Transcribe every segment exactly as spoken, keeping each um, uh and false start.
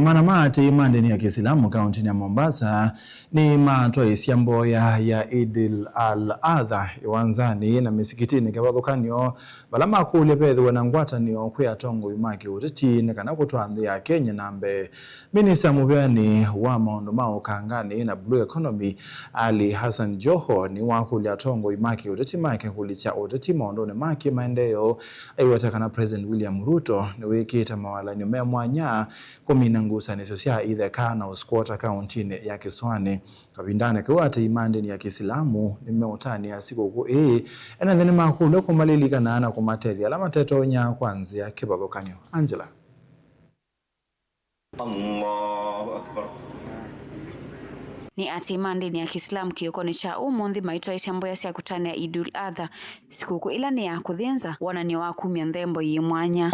Maana ma atĩĩi ma ndĩni ya Kĩsilamu kaũntĩnĩ ya Mombasa nĩmatwaĩĩsya mboya ya Eid al-Adha ĩwanzanĩ na mĩsikitĩnĩ kĩvathũkany'o, vala makũlya vethĩwe na ngwatanĩo kwĩ atongoi ma kĩũteti nĩ kana kũtwaa nthĩ ya Kenya na mbee. Minista mũvĩanĩ wa maũndũ ma ũkanganĩ na blue economy, Ali Hassan Joho, nĩwakũlya atongoi ma kĩũteti make kũlikya ũteti maũndũnĩ ma kĩmaendeeo, aiweta kana President William Ruto nĩwĩkĩte mawalany'o me mwanya kũmina ngusanĩsyo sya itheka na ũskwota kaũntĩnĩ ya Kĩsũanĩ. Kavindanĩ kau, atĩĩi ma ndĩni ya Kĩsilamu nĩmeũtanĩa sikũkũ ĩĩ, ene nthĩ nĩmakũlw'a kũmalilikana na kũmatethya ala matetonya kwa nzĩa kĩvathũkany'o. Angela. Allahu Akbar. Nĩ atĩĩi ma ndĩni ya Kĩsilamu kĩokonĩ kya ũmũnthĩ maitwaĩĩsya mboya sya kũtanĩa Idul Adha, sikũkũ ĩla nĩ ya kũthĩnza, wonany'o wa kumya nthembo yĩ mwanya.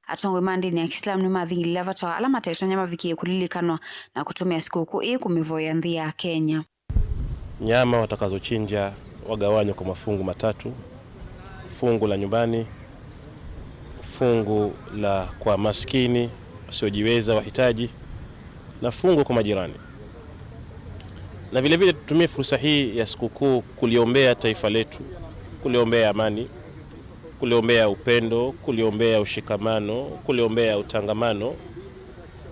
Atongoi ma ndĩni ya Kĩsilamu nĩmathing'ĩlĩlya vata wa ala matetonya mavikĩe kũlilikanwa na kũtũmĩa sikũkũ ĩĩ kũmĩvoya nthĩ ya Kenya. Nyama watakazochinja wagawanywe kwa mafungu matatu: fungu la nyumbani, fungu la kwa maskini, wasiojiweza, wahitaji, na fungu kwa majirani. Na vile vile tutumie fursa hii ya sikukuu kuliombea taifa letu, kuliombea amani, kuliombea upendo, kuliombea ushikamano, kuliombea utangamano,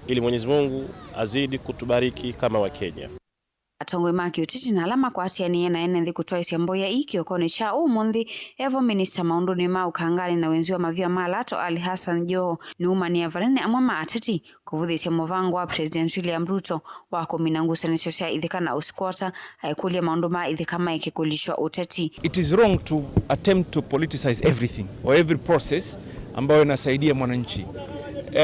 ili Mwenyezi Mungu azidi kutubariki kama Wakenya. Atongoi ma kĩũteti na ala makwatĩanĩe na ene nthĩ kũtwaĩsya mboya ii kĩokonĩ kya ũmũnthĩ, evo minista maũndũnĩ ma ũkanganĩ na wenzi wa mavia ma lato, Ali Hassan Joho, nĩumanĩa vanene amwe ma ateti kũvũthĩsya mũvango wa President William Ruto wa kũmina ngusanĩsyo sya itheka na ũsikwota, aikũlya maũndũ ma itheka maeke kũlikywa ũteti. It is wrong to attempt to politicize everything or every process ambayo inasaidia mwananchi.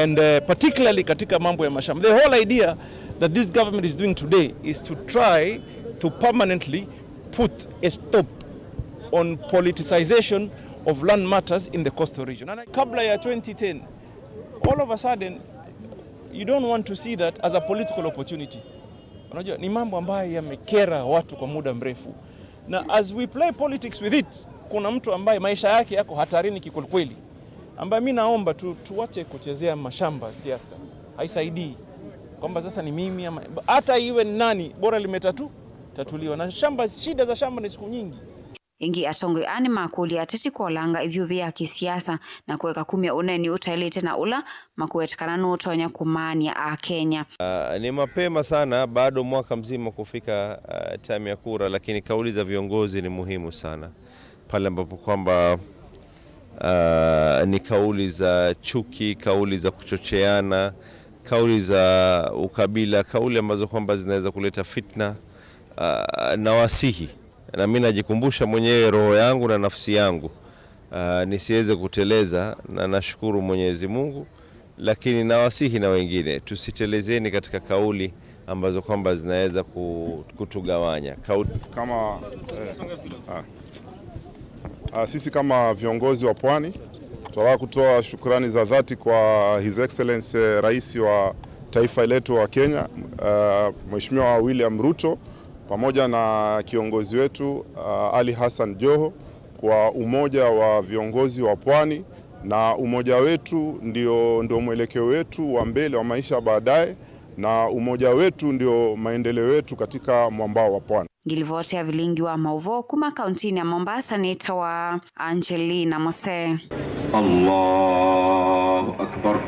And, uh, particularly katika mambo ya mashamba. The whole idea that this government is doing today is to try to permanently put a stop on politicization of land matters in the coastal region. And I, kabla ya twenty ten, all of a sudden, you don't want to see that as a political opportunity. Unajua, ni mambo ambayo yamekera watu kwa muda mrefu. Na as we play politics with it, kuna mtu ambaye maisha yake yako hatarini kikwelikweli, ambaye mi naomba tu, tuache kuchezea mashamba siasa. Haisaidii. Kwamba sasa ni mimi ama, hata iwe ni nani, bora limetatu-, tatuliwa. Na shamba, shida za shamba ni siku nyingi. Ĩngĩ, atongoi aa nĩmakũlya ateti kolanga ĩvyũvĩ ya kĩsiasa na kũeka kumya ũneeni ũtaĩlĩte na ũla makũweta kana nũũtonya kũmaany'a Akenya. Ah, ni mapema sana, bado mwaka mzima kufika, ah, time ya kura, lakini kauli za viongozi ni muhimu sana. Pale ambapo kwamba, ah, ni kauli za chuki, kauli za kuchocheana, kauli za ukabila, kauli ambazo kwamba zinaweza kuleta fitna, ah, na wasihi Na mi najikumbusha mwenyewe roho yangu na nafsi yangu, ah, nisiweze kuteleza, na nashukuru Mwenyezi Mungu, lakini nawasihi na wengine, tusitelezeni katika kauli ambazo kwamba zinaweza ku-, kutugawanya. Kau- Kama, eh, ah. Ah, sisi kama viongozi wa Pwani, tunataka kutoa shukrani za dhati kwa His Excellency, eh, Rais wa taifa letu wa Kenya, ah, Mheshimiwa William Ruto, pamoja na kiongozi wetu, ah, Ali Hassan Joho, kwa umoja wa viongozi wa Pwani, na umoja wetu ndio, ndio mwelekeo wetu wa mbele wa maisha baadaye, na umoja wetu ndio maendeleo yetu katika mwambao wa Pwani. Ngilivoti ya vilingi wa maũvoo kuma kauntinĩ ya Mombasa nĩtawa Angelina Mose. Allahu Akbar.